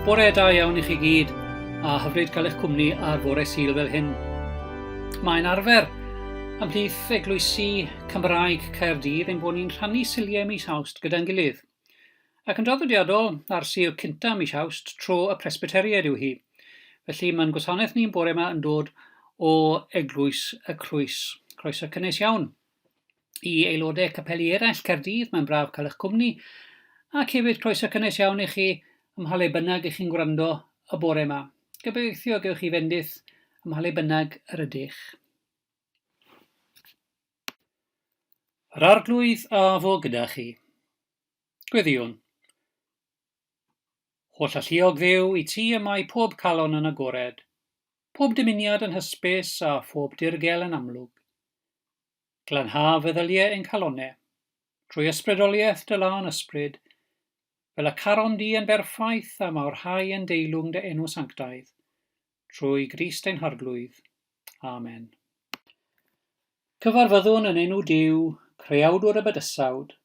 Bore da iawn i chi gyd, a hyfryd cael eich cwmni ar fore Sul fel hyn. Mae'n arfer ymhlith eglwysi Cymraeg Caerdydd ein bod ni'n rhannu Suliau mis Awst gyda'n gilydd. Ac yn draddodiadol, ar Sul cynta mis Awst, tro y Presbyteriaid yw hi. Felly mae'n gwasanaeth ni'n bore yma yn dod o Eglwys y Crwys. Croeso cynnes iawn. I aelodau capeli eraill Caerdydd, mae'n braf cael eich cwmni, ac hefyd croeso cynnes iawn i chi ym mha le bynnag ych chi'n gwrando y bore yma. Gobeithio gewch chi fendith ym mha le bynnag yr ydych. Yr Arglwydd a fo gyda chi. Gweddïwn. Holl alluog Dduw, i ti y mae pob calon yn agored, pob dymuniad yn hysbys a phob dirgel yn amlwg. Glanha feddyliau ein calonnau, trwy ysbrydoliaeth dy lân ysbryd, fel y carom di yn berffaith a mawrhau yn deilwng dy enw sanctaidd, trwy Grist ein Harglwydd. Amen. Cyfarfyddwn yn enw Duw, Creawdwr y bydysawd,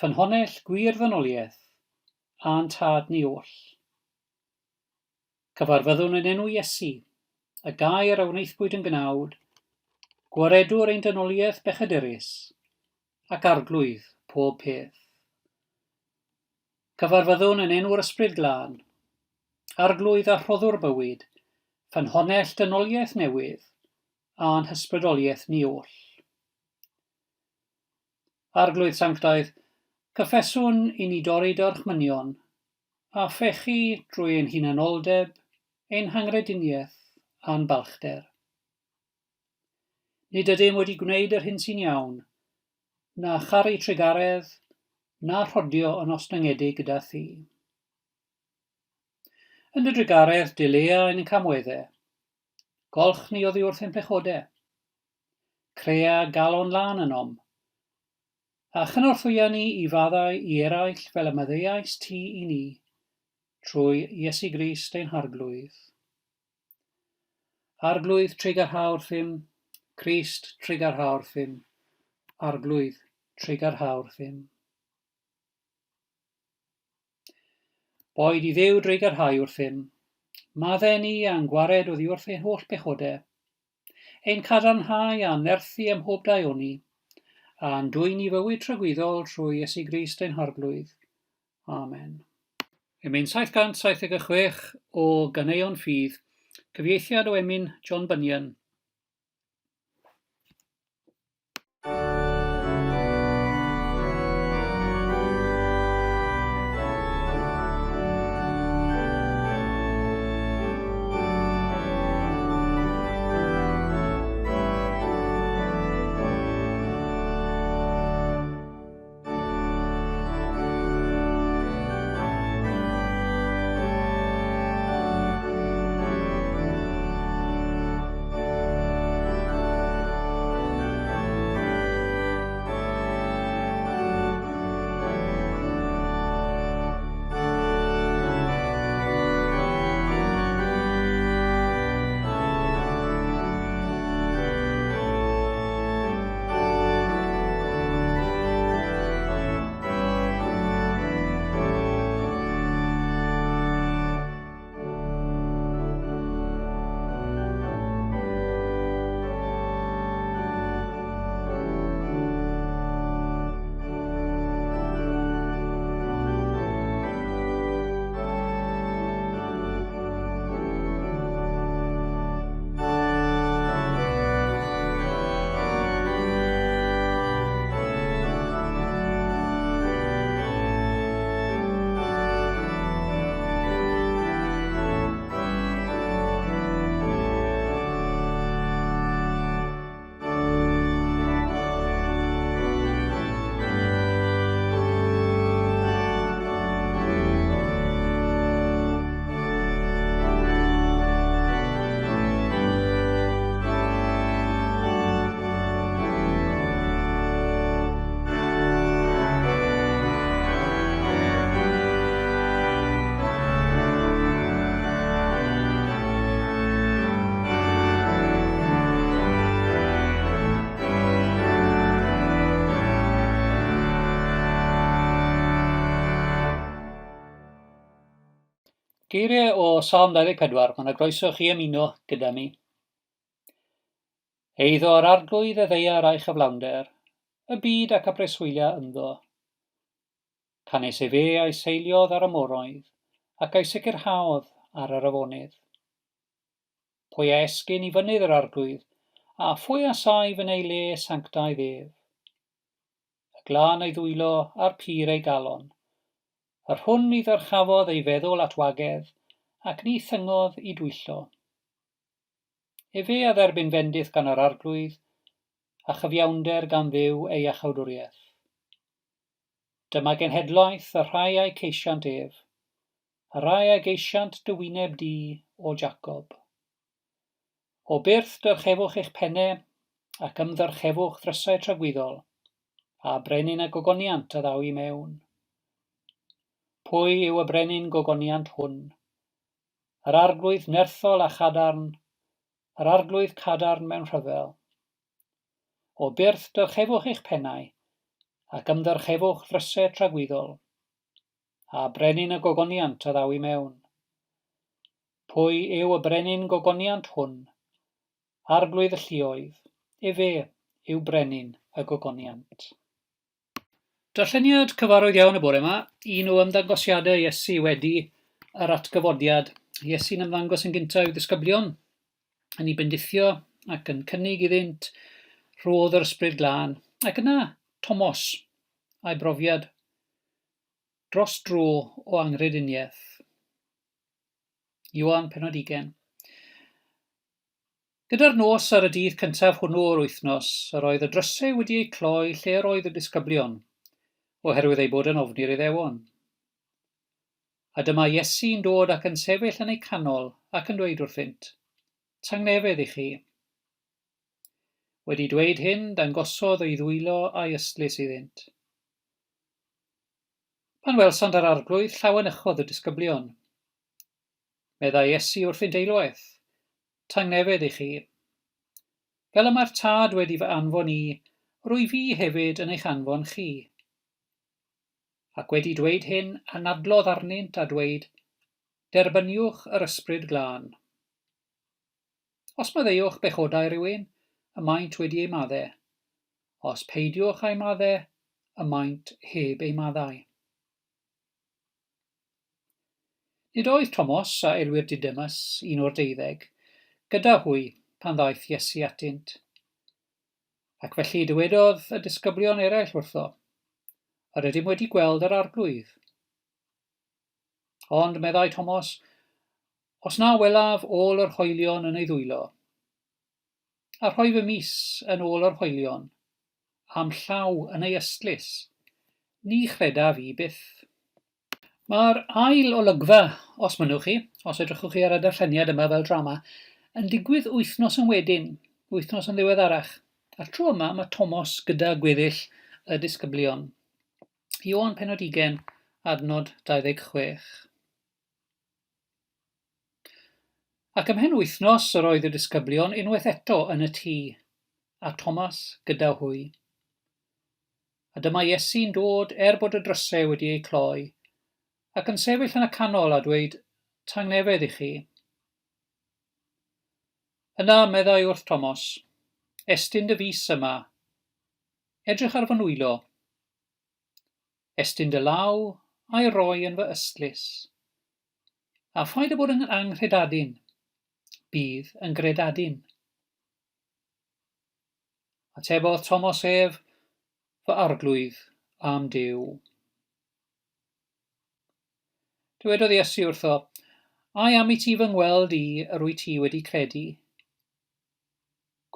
ffynhonnell gwir ddynoliaeth, a'n Tad ni oll. Cyfarfyddwn yn enw Iesu, y Gair a wnaethpwyd yn gnawd, Gwaredwr ein dynoliaeth bechadurus, ac Arglwydd pob peth. Cyfarfyddwn yn enw'r Ysbryd Glân, Arglwydd a Rhoddwr bywyd, ffynhonnell dynoliaeth newydd, a'n hysbrydoliaeth ni oll. Arglwydd Sanctaidd, cyffeswn i ni dorri dy orchmynion, a phechu drwy ein hunanoldeb, ein hanghrediniaeth a'n balchder. Nid ydym wedi gwneud yr hyn sy'n iawn, na charu trugaredd, na rhodio yn ostyngedig gyda thi. Yn dy drugaredd, dilea ein camweddau. Golch ni oddi wrth ein pechodau. Crea galon lân ynom, A chynorthwya ni i faddau i eraill fel y maddeuaist ti i ni, trwy Iesu Grist ein Harglwydd. Arglwydd, trugarha wrthym, Crist, trugarha wrthym, Arglwydd, trugarha wrthym. Boed i Dduw drugarhau wrthym, madde ni a'n gwared oddi wrth ein holl bechodau, Ein cadarnhau a'n nerthu ym mhob daioni, a'n dwyn i fywyd tragwyddol trwy Iesu Grist ein Harglwydd. Amen. Emyn 776 o Ganeuon Ffydd, cyfieithiad o emyn John Bunyan. Geiriau o Salm 24, mae yna groeso chi ymuno gyda mi. Eiddo yr Arglwydd y ddaear a'i chyflawnder, y byd ac a breswylia ynddo. Canys efe a'i seiliodd ar y moroedd, ac a'i sicrhaodd ar yr afonydd. Pwy a esgyn i fynydd yr Arglwydd, a phwy a saif yn ei le sanctaidd ef? Y glân ei ddwylo a'r pur ei galon, Yr hwn ni ddyrchafodd ei feddwl at wagedd, ac ni thyngodd i dwyllo. Efe a dderbyn fendith gan yr Arglwydd, a chyfiawnder gan Dduw ei iachawdwriaeth. Dyma genhedlaeth y rhai a'i ceisiant ef, y rhai a geisiant dy wyneb di, O Jacob. O byrth dyrchefwch eich penne, ac ymddyrchefwch ddrysau tragwyddol, a brenin y gogoniant a ddaw i mewn. Pwy yw y brenin gogoniant hwn? Yr arglwydd nerthol a chadarn, yr arglwydd cadarn mewn rhyfel. O byrth dyrchefwch eich pennau, ac ymddyrchefwch ddrysau tragwyddol, a brenin y gogoniant a ddaw i mewn. Pwy yw y brenin gogoniant hwn? Arglwydd y lluoedd, efe yw brenin y gogoniant. Darlleniad cyfarwydd iawn y bore yma, un o ymddangosiadau Iesu wedi yr atgyfodiad. Iesu'n ymddangos yn gyntaf i'w ddisgyblion, yn ei bendithio ac yn cynnig iddynt rhodd yr Ysbryd Glân. Ac yna Tomos, a'i brofiad dros dro o anghrediniaeth. Ioan, pennod ugain. Gyda'r nos ar y dydd cyntaf hwnnw o'r wythnos, yr oedd y drysau wedi eu cloi lle yr oedd y disgyblion, oherwydd eu bod yn ofni'r Iddewon. A dyma Iesu'n dod ac yn sefyll yn eu canol ac yn dweud wrthynt, Tangnefedd i chi. Wedi dweud hyn, dangosodd ei ddwylo a'i ystlys iddynt. Pan welsant yr Arglwydd, llawenychodd y disgyblion. Meddai Iesu wrthynt eilwaith, Tangnefedd i chi. Fel y mae'r Tad wedi fy anfon i, rwy fi hefyd yn eich anfon chi. Ac wedi dweud hyn, anadlodd arnynt a dweud, Derbyniwch yr Ysbryd Glân. Os maddeuwch bechodau rhywun, y maent wedi eu madde. Os peidiwch â'u madde, y maent heb eu maddau. Nid oedd Tomos, a elwir Didymus, un o'r deuddeg, gyda hwy pan ddaeth Iesu atynt. Ac felly dywedodd y disgyblion eraill wrtho, Yr ydym wedi gweld yr Arglwydd. Ond, meddai Tomos, os na welaf ôl yr hoelion yn ei ddwylo, a rhoi fy mys yn ôl yr hoelion, a'm llaw yn ei ystlys, ni chredaf i byth. Mae'r ail olygfa, os mynnwch chi, os edrychwch chi ar y darlleniad yma fel drama, yn digwydd wythnos yn wedyn, wythnos yn ddiweddarach. A'r tro yma mae Tomos gyda gweddill y disgyblion. Ioan pennod 20, adnod 26. Ac ymhen wythnos yr oedd y disgyblion unwaith eto yn y tŷ, a Thomas gyda hwy. A dyma Iesu'n dod er bod y drysau wedi eu cloi, ac yn sefyll yn y canol a dweud, Tangnefedd i chi. Yna meddai wrth Thomas, Estyn dy fys yma, edrych ar fy nwylo, Estyn dy law a'i roi yn fy ystlys. A phaid â bod yn anghredadun, bydd yn gredadun. Atebodd Tomos ef, Fy arglwydd a'm Duw. Dywedodd Iesu wrtho, Ai am i ti fy ngweld i yr wyt ti wedi credu?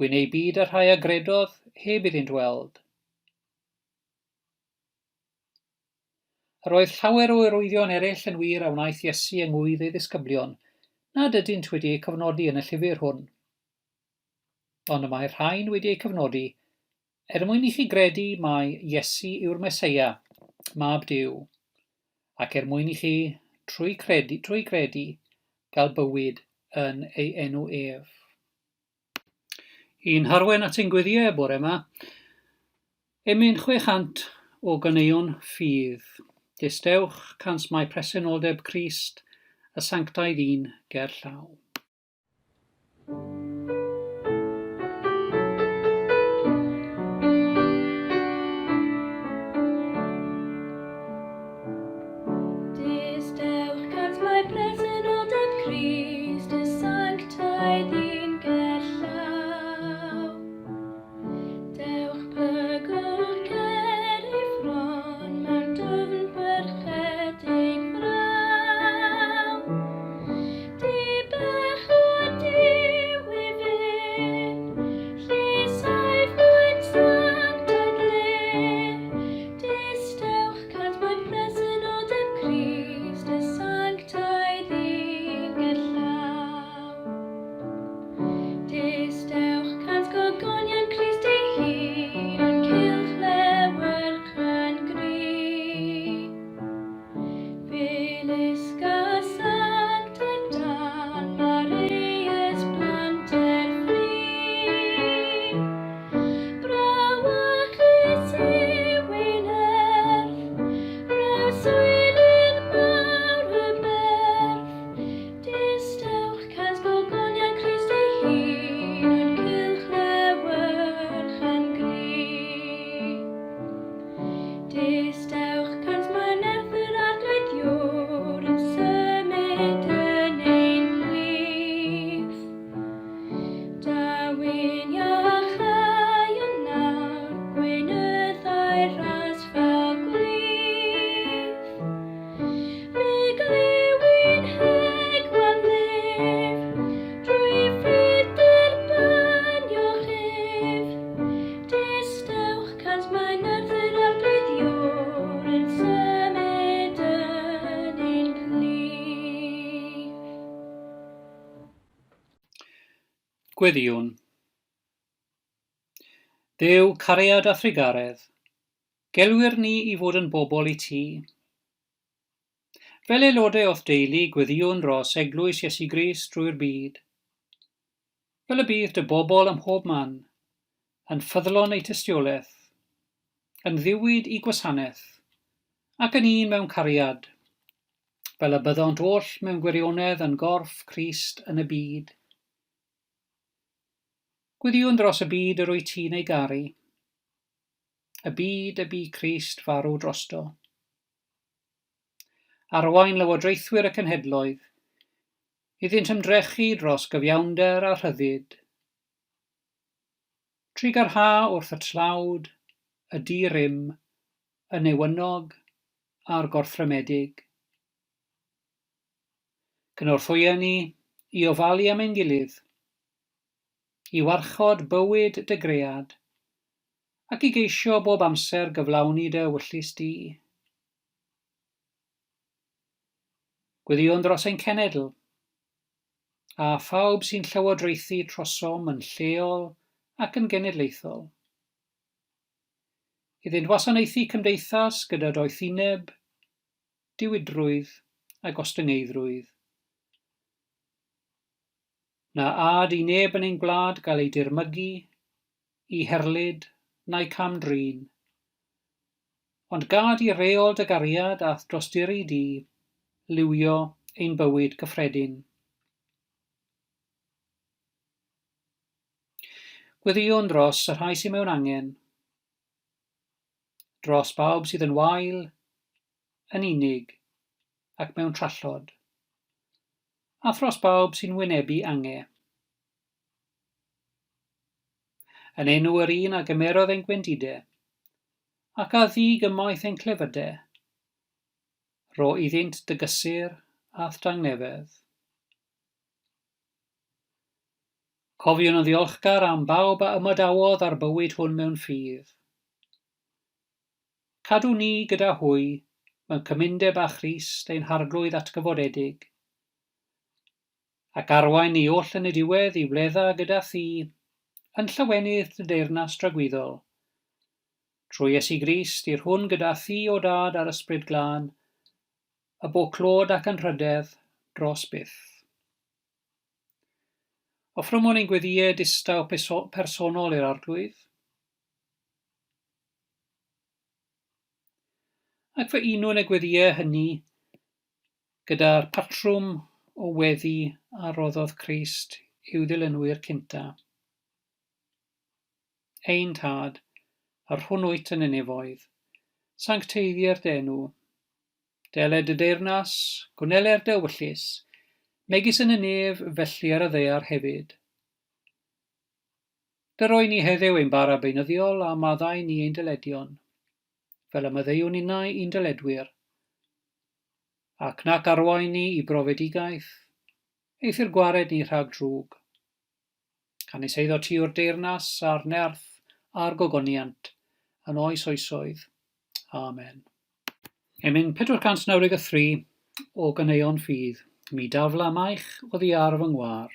Gwyn eu byd y rhai a gredodd heb iddynt weld. Yr oedd llawer o arwyddion eraill yn wir a wnaeth Iesu yng ngŵydd ei ddisgyblion, nad ydynt wedi eu cofnodi yn y llyfr hwn. Ond y mae'r rhain wedi eu cofnodi er mwyn i chi gredu mai Iesu yw'r Meseia, Mab Duw, ac er mwyn i chi, trwy credu, trwy gredu, gael bywyd yn ei enw ef. I'n harwain at ein gweddïau y bore yma, emyn 600 o ganeuon ffydd. Distewch, cans mae presenoldeb Crist y sanctaidd un ger llaw. Distewch cant mae presenoldeb Crist y sanctaidd un gerllaw. Dewch plygwch cer ei fron mewn dwfn byrchedig fraw. Dibech o Duw i fyn, lle saif mae'n sanctaidd le. Distewch cant mae presenoldeb Crist y sanctaidd un gerllaw. Distewch cant gogoniant Crist ei hun yn cylch lewyrch yn gry. Felys sanctaidd dan Mareus blant er fri. Brawychus yw ei nerth, braw swylyn mawr y berth. Distewch cant gogoniant Crist ei hun yn cylch lewyrch yn gry. Distewch cant mae nerth yr Arglwydd Iwr yn symud yn ein plith. Daw'n iachau yn nawr, gweinyddau'r ras fel gwlith. Fe glyw'n heg wan lif, drwy ffydd derbynioch ef. Distewch cant mae nerth yr Arglwydd Iwr yn symud yn ein plith. Gweddïwn. Dduw, cariad a thrugaredd, gelwir ni i fod yn bobl i ti. Fel aelodau o'th deulu, gweddïwn dros Eglwys Iesu Grist drwy'r byd. Fel y bydd dy bobl ym mhob man, yn ffyddlon eu tystiolaeth, yn ddiwyd i gwasanaeth, ac yn un mewn cariad, fel y byddont oll mewn gwirionedd yn gorff Crist yn y byd. Gweddïwn dros y byd yr wyt ti'n ei garu, y byd y bu Crist farw drosto. Arwain lywodraethwyr y cenhedloedd iddynt ymdrechu dros gyfiawnder a rhyddid. Trugarha wrth y tlawd, y di-rym, y newynog a'r gorthrymedig. Cynorthwya ni i ofalu am ein gilydd, i warchod bywyd dy gread, ac i geisio bob amser gyflawni dy ewyllys di. Gweddïwn dros ein cenedl, a phawb sy'n llywodraethu trosom yn lleol ac yn genedlaethol. Iddynt wasanaethu cymdeithas gyda doethineb, diwydrwydd a gostyngeiddrwydd. Na ad i neb yn ein gwlad gael ei dirmygu, i herlid, na'i cam-drin. Ond gad i reol dy gariad a'th dosturi di liwio ein bywyd cyffredin. Gweddïwn dros y rhai sydd mewn angen, dros bawb sydd yn wael, yn unig, ac mewn trallod, a thros bawb sy'n wynebu ange. Yn enw yr un a gymerodd ein gwendide, ac a ddug ymaith ein clefyde, rho iddynt dy gysur a'th dangnefedd. Cofiwn yn ddiolchgar am bawb a ymadawodd â'r bywyd hwn mewn ffydd. Cadw ni gyda hwy mewn cymundeb â Christ ein Harglwydd atgyfodedig. Ac arwain ni oll yn y diwedd i wledda gyda thi, yn llawenydd dy deyrnas dragwyddol. Trwy Iesu Grist, i'r hwn gyda thi, O Dad, a'r Ysbryd Glân, y bo clod ac anrhydedd dros byth. Offrymwn ein gweddïau distaw personol i'r Arglwydd. Ac fe unwn y gweddïau hynny. gyda'r patrwm o weddi a roddodd Crist i'w ddilynwyr cynta. Ein Tad, yr hwn wyt yn y nefoedd, sancteiddier dy enw. Deled dy deyrnas, gwneler dy ewyllys, megis yn y nef, felly ar y ddaear hefyd. Dyroi ni heddiw ein bara beunyddiol a maddau ni ein dyledion, fel y maddeuwn innau i'n dyledwyr. Ac nac arwain ni i brofedigaeth, eithr gwared ni rhag drwg. Canys eiddo ti yw'r deyrnas a'r nerth a'r gogoniant, yn oes oesoedd. Amen. Emyn 493 o Ganeuon Ffydd, Mi dafla maich oddi ar fy ngwar.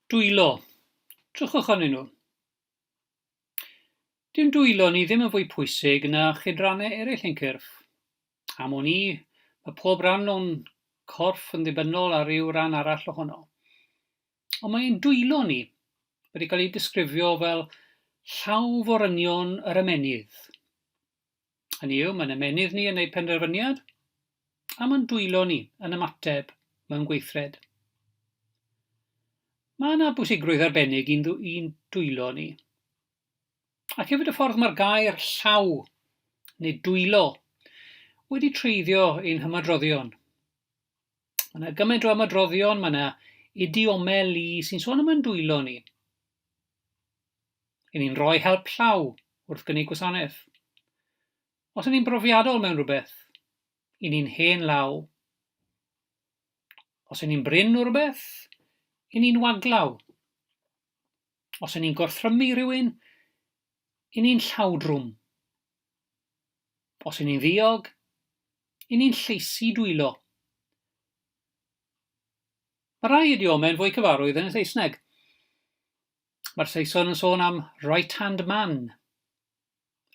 Dwylo. Drychwch arnyn nhw. Dyw'n dwylo ni ddim yn fwy pwysig na chydrannau eraill ein cyrff. Am wn i, mae pob rhan o'n corff yn ddibynnol ar ryw ran arall ohono. Ond mae ein dwylo ni wedi cael eu disgrifio fel llawforynion yr ymennydd. Hynny yw, mae'n ymennydd ni yn gwneud penderfyniad, a mae'n dwylo ni yn ymateb mewn gweithred. Mae yna bwysigrwydd arbennig i'n dwylo ni. Ac hefyd y ffordd mae'r gair llaw, neu dwylo, wedi treiddio ein hymadroddion. Mae yna gymaint o ymadroddion, mae yna idiomau lu sy'n sôn am ein dwylo ni. Yn ni'n rhoi help llaw wrth gynnig gwasanaeth. Os ŷn ni'n brofiadol mewn rhywbeth, i ni'n hen law. Os ŷn ni'n brin o rywbeth, i ni'n waglaw. Os ŷn ni'n gorthrymu rhywun, i ni'n llawdrwm. Os ŷn ni'n ddiog, i ni'n lleisi dwylo. Mae rhai idiomau'n fwy cyfarwydd yn y Saesneg. Mae'r Saeson yn sôn am right hand man,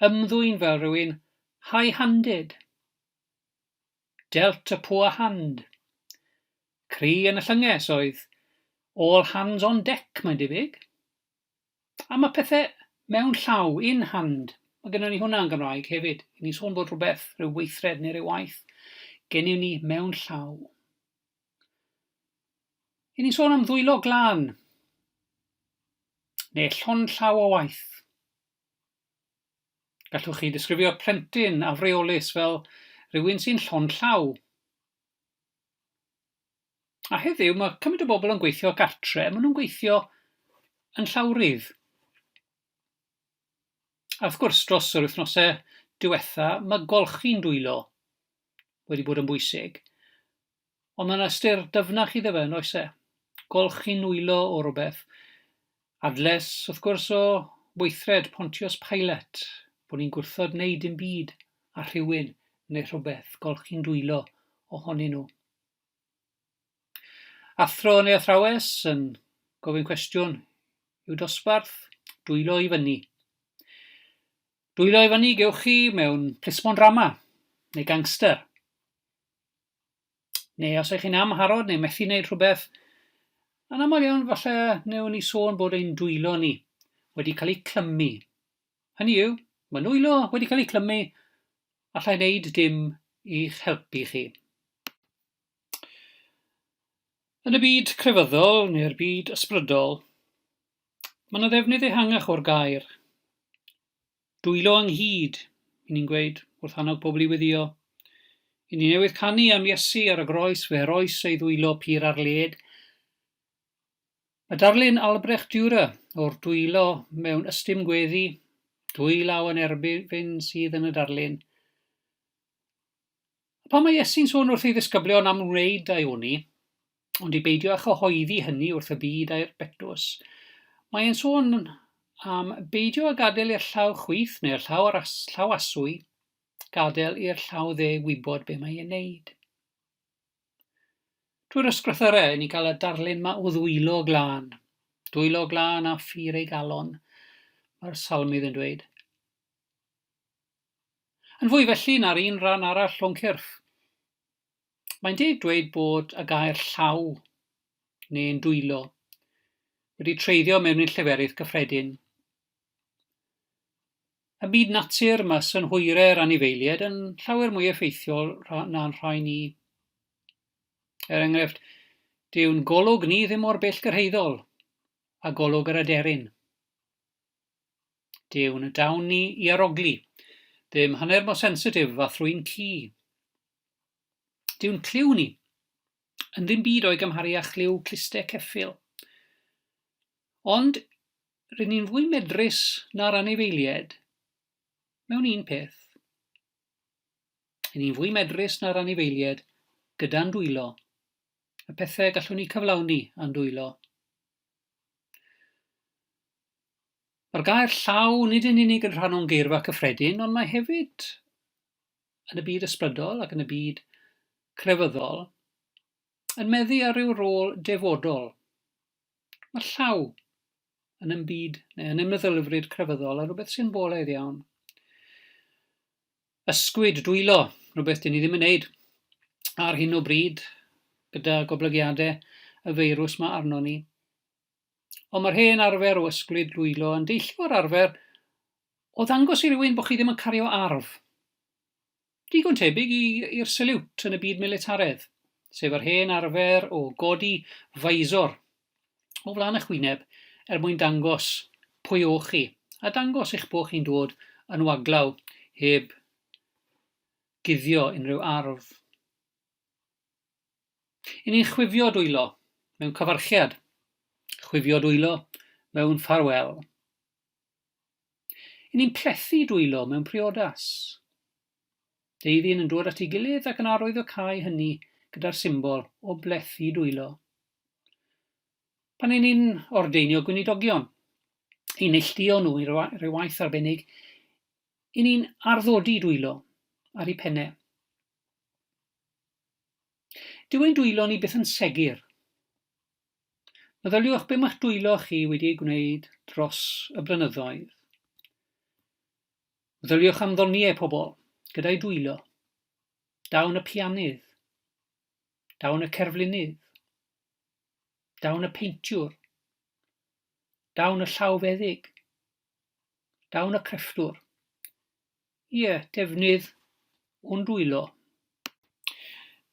ymddwyn fel rhywun high-handed, dealt a poor hand. Cri yn y llynges oedd all hands on deck, mae'n debyg. A mae pethau mewn llaw, in hand. Mae gennym ni hwnna yn Gymraeg hefyd. I ni'n sôn bod rhywbeth, rhyw weithred neu rhyw waith, gennym ni mewn llaw. I ni'n sôn am ddwylo glân, neu llond llaw o waith. Gallwch chi ddisgrifio plentyn afreolus fel rhywun sy'n llond llaw. A heddiw mae cymaint o bobl yn gweithio gartre, maen nhw'n gweithio yn llawrydd. A wrth gwrs, dros yr wythnosau diwetha, mae golchi'n dwylo wedi bod yn bwysig. Ond mae yna ystyr dyfnach iddo fe, yn oes e? Golchi'n nwylo o rywbeth. Adles, wrth gwrs, o weithred Pontius Pilate, bod ni'n gwrthod wneud dim byd â rhywun neu rhywbeth, golchi'n dwylo ohonyn nhw. Athro neu athrawes yn gofyn cwestiwn i'w dosbarth, dwylo i fyny. Dwylo i fyny gewch chi mewn plismon drama neu gangster. Neu os ych chi'n amharod neu methu wneud rhywbeth, yn aml iawn falle wnewn ni sôn bod ein dwylo ni wedi cael eu clymu. Hynny yw, mae nwylo wedi cael eu clymu, allai wneud dim i'ch helpu chi. Yn y byd crefyddol neu'r byd ysbrydol, mae yna ddefnydd ehangach o'r gair. Dwylo ynghyd, i ni'n gweud wrth annog pobl i weddïo. I ni newydd canu am Iesu ar y groes, fe roes ei ddwylo pur ar led. Mae darlun Albrecht Dürer o'r dwylo mewn ystum gweddi, dwy law yn erbyn sydd yn y darlun. A pan mae Iesu'n sôn wrth ei ddisgyblion am wneud daioni, ond i beidio â chyhoeddi hynny wrth y byd a'r betws, mae e'n sôn am beidio â gadael i'r llaw chwith neu'r llaw, ar llaw aswy gadael i'r llaw dde wybod be mae e'n neud. Drwy'r ysgrythyrau, ni'n cael y darlun ma o ddwylo glân. Dwylo glân a ffur ei galon, mae'r salmydd yn dweud. Yn fwy felly na'r un ran arall o'n cyrff. Mae'n deg dweud bod y gair llaw, neu'n dwylo, wedi treiddio mewn i'n lleferydd cyffredin. Ym myd natur, mae synhwyrau'r anifeiliaid yn llawer mwy effeithiol na'n rhai ni. Er enghraifft, dyw'n golwg ni ddim mor bellgyrhaeddol â golwg yr aderyn. Dyw'n dawn ni i arogli ddim hanner mor sensitif â thrwyn ci. Dyw'n clyw ni yn ddim byd o'i gymharu â chlyw cluste ceffyl. Ond rŷn ni'n fwy medrus na'r anifeiliaid mewn un peth. Rŷn ni'n fwy medrus na'r anifeiliaid gyda'n dwylo, y pethau gallwn ni cyflawni â'n dwylo. Mae'r gair llaw nid yn unig yn rhan o'n geirfa cyffredin, ond mae hefyd yn y byd ysbrydol ac yn y byd crefyddol yn meddu ar ryw rôl defodol. Mae llaw yn y byd neu yn y meddylfryd crefyddol yn rhywbeth symbolaidd iawn. Ysgwyd dwylo, rhywbeth dyn ni ddim yn neud ar hyn o bryd gyda goblygiadau y feirws ma arno ni. Ond mae'r hen arfer o ysgwyd dwylo yn deillio o'r arfer o ddangos i rywun bod chi ddim yn cario arf. Digon tebyg i'r seliwt yn y byd militaredd, sef yr hen arfer o godi visor o flaen eich wyneb er mwyn dangos pwy o'ch chi, a dangos eich bod chi'n dod yn waglaw heb guddio unrhyw arf. I ni'n chwifio dwylo mewn cyfarchiad, chwifio dwylo mewn ffarwel. I ni'n plethu dwylo mewn priodas. Deuddyn yn dod at ei gilydd ac yn arwyddocáu hynny gyda'r symbol o blethu dwylo. Pan 'yn ni'n ordeinio gweinidogion, i neilltuo nhw i ryw waith arbennig, 'yn ni'n arddodi dwylo ar eu pennau. Dyw ein dwylo ni byth yn segur. Meddyliwch be mae'ch dwylo chi wedi ei gwneud dros y blynyddoedd. Meddyliwch am ddoniau pobl gyda'u dwylo. Dawn y pianydd. Dawn y cerflunydd. Dawn y peintiwr. Dawn y llawfeddyg. Dawn y crefftwr. Ie, defnydd o'n dwylo.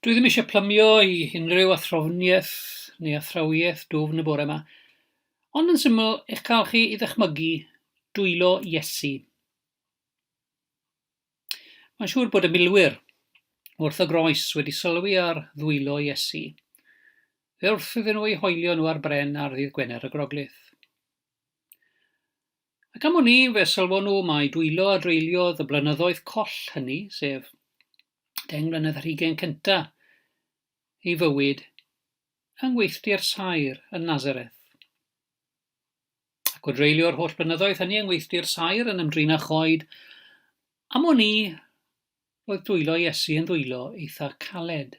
Dwi ddim eisiau plymio i unrhyw athroniaeth neu athrawiaeth dwfn y bore yma, ond yn syml eich cael chi i ddychmygu dwylo Iesu. Mae'n siŵr bod y milwyr wrth y groes wedi sylwi ar ddwylo Iesu. Fe wrth iddyn nhw eu hoelio nhw ar bren ar ddydd Gwener y Groglith. Ac am wn i, fe sylwon nhw mai dwylo a dreuliodd y blynyddoedd coll hynny, sef 10 mlynedd ar hugain cynta ei fywyd yng ngweithdy'r saer yn Nazareth. Ac o dreulio'r holl blynyddoedd hynny yng ngweithdy'r saer yn ymdrin â choed, am wn i, roedd dwylo Iesu yn ddwylo eitha caled.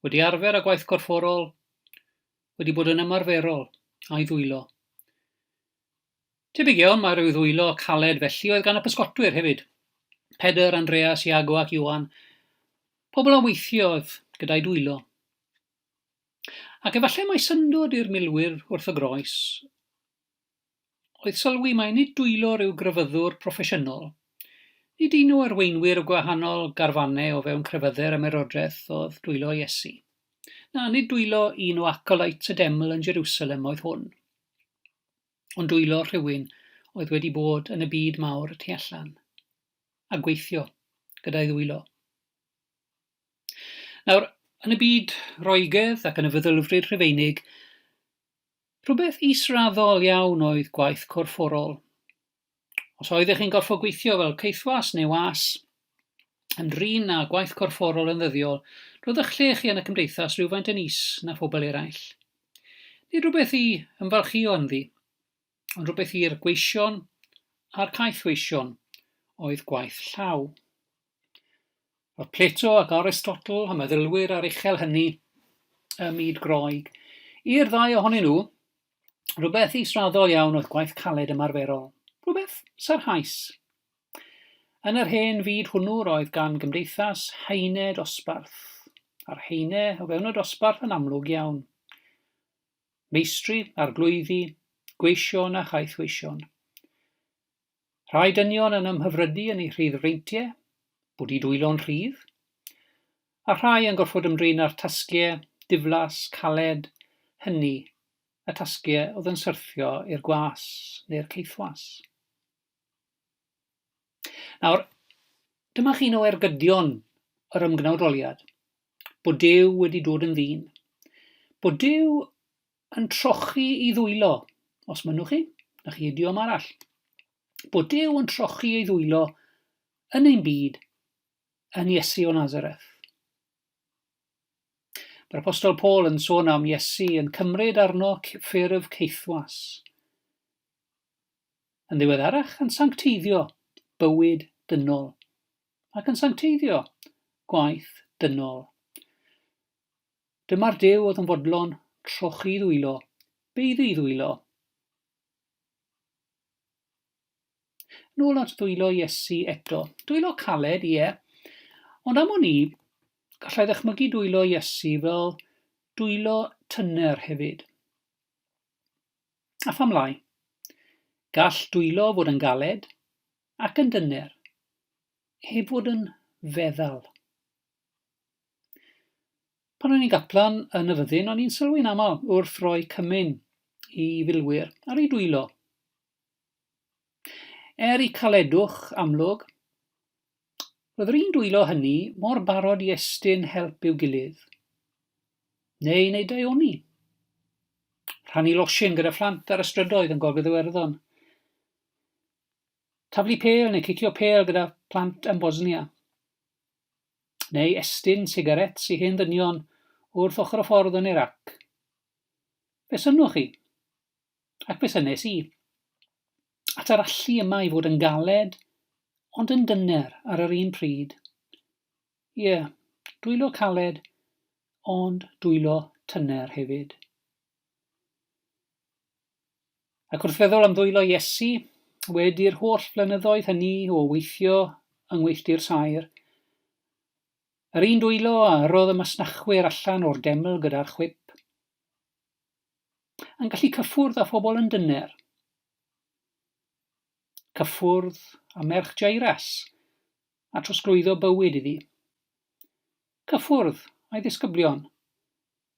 Wedi arfer â gwaith corfforol, wedi bod yn ymarferol â'i ddwylo. Tebyg iawn mae rhyw ddwylo caled felly oedd gan y pysgotwyr hefyd. Pedr, Andreas, Iago ac Ioan, pobl a weithiodd gyda'i dwylo. Ac efallai mai syndod i'r milwyr wrth y groes oedd sylwi mai nid dwylo rhyw grefyddwr proffesiynol, nid un o arweinwyr y gwahanol garfannau o fewn crefyddau'r ymerodraeth oedd dwylo Iesu. Na, nid dwylo un o acolytes y deml yn Jerusalem oedd hwn, ond dwylo rhywun oedd wedi bod yn y byd mawr y tu allan, a gweithio gyda'i ddwylo. Nawr, yn y byd Roegaidd ac yn y feddylfryd Rhufeinig, Rhywbeth israddol iawn oedd gwaith corfforol. Os oeddech chi'n gorfod gweithio fel caethwas neu was, ymdrin â gwaith corfforol yn ddyddiol, roedd eich lle chi yn y cymdeithas rhywfaint yn is na phobl eraill. Nid rhywbeth i ymfalchïo ynddi, ond rhywbeth i'r gweision a'r caethweision oedd gwaith llaw. Roedd Plato ac Aristotle a meddylwyr aruchel hynny ym myd Groeg. I'r ddau ohonyn nhw, rhywbeth israddol iawn oedd gwaith caled ymarferol, rhywbeth sarhaus. Yn yr hen fyd hwnnw roedd gan gymdeithas haenau dosbarth, a'r haenau o fewn y dosbarth yn amlwg iawn. Meistri, arglwyddi, gweision a chaethweision. Rhai dynion yn ymhyfrydu yn eu rhyddfreintiau, bod eu dwylo'n rhydd, a rhai yn gorfod ymdrin â'r tasgiau diflas, caled, hynny, y tasgiau oedd yn syrthio i'r gwas neu'r caethwas. Nawr, dyma chi un o ergydion yr ymgnawdoliad, bod Duw wedi dod yn ddyn, bod Duw yn trochi i ddwylo, os mynnwch chi, na chi idiom arall. Bod Duw yn trochi ei ddwylo yn ein byd yn Iesu o Nazareth. Mae'r Apostol Paul yn sôn am Iesu yn cymryd arno ffurf caethwas. Yn ddiweddarach yn sancteiddio bywyd dynol ac yn sancteiddio gwaith dynol. Dyma'r Duw oedd yn fodlon trochi ddwylo, baeddu i ddwylo. Nôl at ddwylo Iesu eto. Dwylo caled, ie. Ond am wn i, gallai ddychmygu dwylo Iesu fel dwylo tyner hefyd. A pham lai? Gall dwylo fod yn galed ac yn dyner, heb fod yn feddal. Pan o'n i'n gaplan yn y fyddin, o'n i'n sylwi'n aml wrth roi cymun i filwyr ar eu dwylo. Er i caledwch amlwg, roedd yr un dwylo hynny mor barod i estyn help i'w gilydd, neu i wneud daioni. Rhannu losin gyda phlant ar y strydoedd yn Gogledd Iwerddon. Taflu pêl neu cicio pêl gyda phlant yn Bosnia. Neu estyn sigarets i hen ddynion wrth ochr y ffordd yn Iraq. Fe synnwch chi. Ac fe synnes i. At yr allu yma i fod yn galed, ond yn dyner ar yr un pryd. Ie, dwylo caled, ond dwylo tyner hefyd. Ac wrth feddwl am ddwylo Iesu, wedi'r holl flynyddoedd hynny o weithio yng ngweithdy'r saer, yr un dwylo a yrrodd y masnachwyr allan o'r deml gyda'r chwip, yn gallu cyffwrdd â phobl yn dyner, cyffwrdd â merch Jairus a trosglwyddo bywyd iddi, cyffwrdd â'i ddisgyblion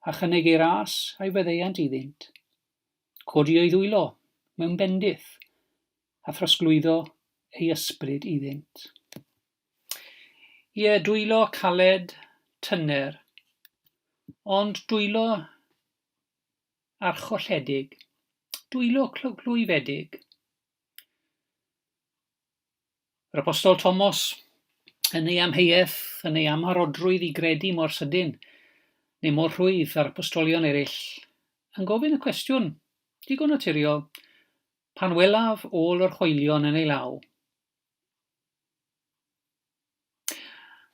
a chynnig ei ras a'i faddeuant iddynt, codi ei ddwylo mewn bendith, a throsglwyddo ei ysbryd iddynt. Ie, dwylo caled, tyner, ond dwylo archolledig, dwylo clwyfedig. Yr Apostol Tomos, yn ei amheuaeth, yn ei amharodrwydd i gredu mor sydyn, neu mor rhwydd â'r apostolion eraill, yn gofyn y cwestiwn, digon naturiol, pan welaf ôl yr hoelion yn ei law.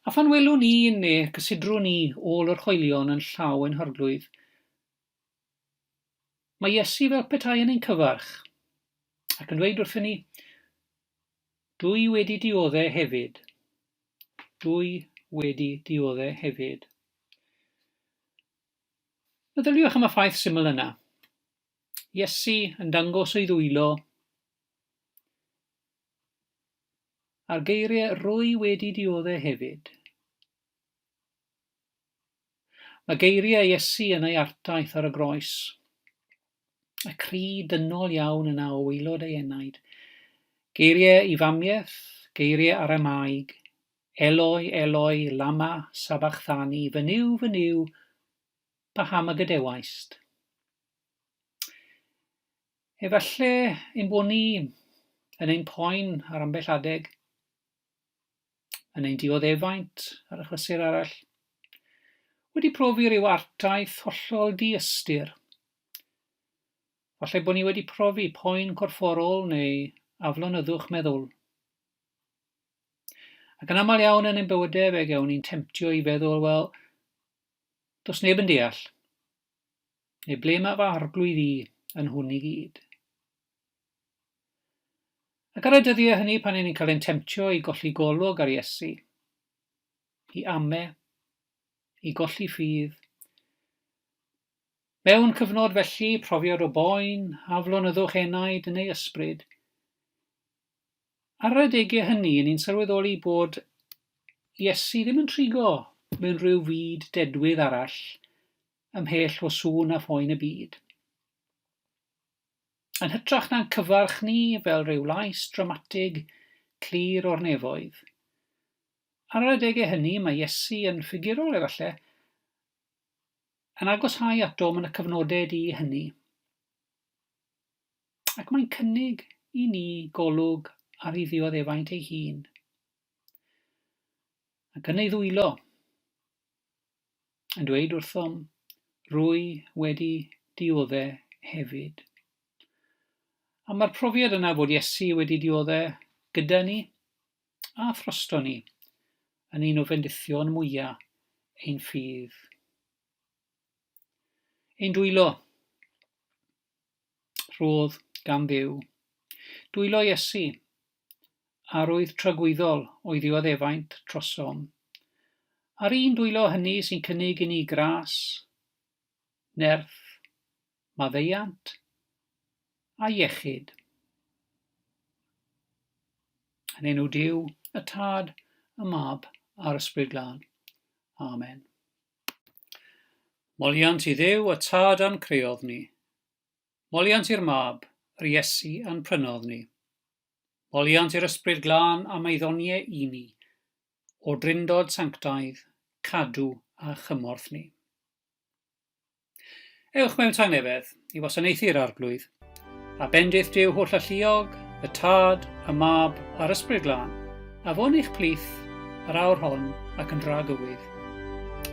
A phan welwn ni neu cysidrwn ni ôl yr hoelion yn llaw ein Harglwydd, Mae Iesu fel petai yn ein cyfarch ac yn dweud wrthyn ni, Dwi wedi diodde hefyd. Dwi wedi diodde hefyd. Meddyliwch am y ffaith syml yna. Iesu yn dangos ei ddwylo a'r geiriau rwy wedi diodde hefyd. Mae geiriau Iesu yn ei artaith ar y groes, y cri dynol iawn yna o waelod ei enaid. Geiriau i famiaeth, geiriau Aramaeg, Eloi, Eloi, lama sabachthani, fy Nuw, fy Nuw, paham y gadewaist? Efallai ein bod ni yn ein poen ar ambell adeg, yn ein dioddefaint ar achlysur arall, wedi profi rhyw artaith hollol diystyr. Falle bod ni wedi profi poen corfforol neu aflonyddwch meddwl. Ac yn aml iawn yn ein bywydau fe gewn ni'n temtio i feddwl, wel, does neb yn deall, neu ble mae fy arglwydd i yn hwn i gyd. Ac ar y dyddiau hynny pan 'yn ni'n cael ein temtio i golli golwg ar Iesu, i ame, i golli ffydd, mewn cyfnod felly, profiad o boen, aflonyddwch enaid neu ysbryd, ar yr adegau hynny, 'yn ni'n sylweddoli bod Iesu ddim yn trigo mewn rhyw fyd dedwydd arall ymhell o sŵn a phoen y byd. Yn hytrach na'n cyfarch ni fel rhyw lais dramatig clir o'r nefoedd. Ar yr adegau hynny mae Iesu yn ffigurol efallai, yn agoshau atom yn y cyfnodau du hynny. Ac mae'n cynnig i ni golwg ar ei ddioddefaint ei hun. Ac yn ei ddwylo, yn dweud wrthom, Rwy wedi diodde hefyd. A mae'r profiad yna fod Iesu wedi diodde gyda ni a throsto ni yn un o fendithion mwyaf ein ffydd. Ein dwylo, rhodd gan Dduw. Dwylo Iesu, arwydd tragwyddol o'i ddioddefaint trosom. A'r un dwylo hynny sy'n cynnig i ni gras, nerth, maddeuant a iechyd. Yn enw Duw, y Tad, y Mab a'r Ysbryd Glân. Amen. Moliant i Dduw y Tad a'n creodd ni. Moliant i'r Mab, yr Iesu a'n prynodd ni. Moliant i'r Ysbryd Glân am ei ddoniau i ni, o Drindod Sanctaidd, cadw a chymorth ni. Ewch mewn tangnefedd i wasanaethu'r Arglwydd, a bendith Duw Hollalluog, y Tad, y Mab a'r Ysbryd Glân, a fo'n eich plith yr awr hon ac yn dragywydd.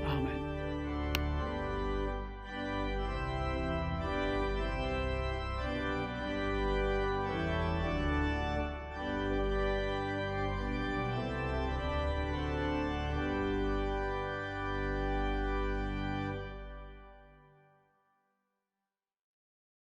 Amen.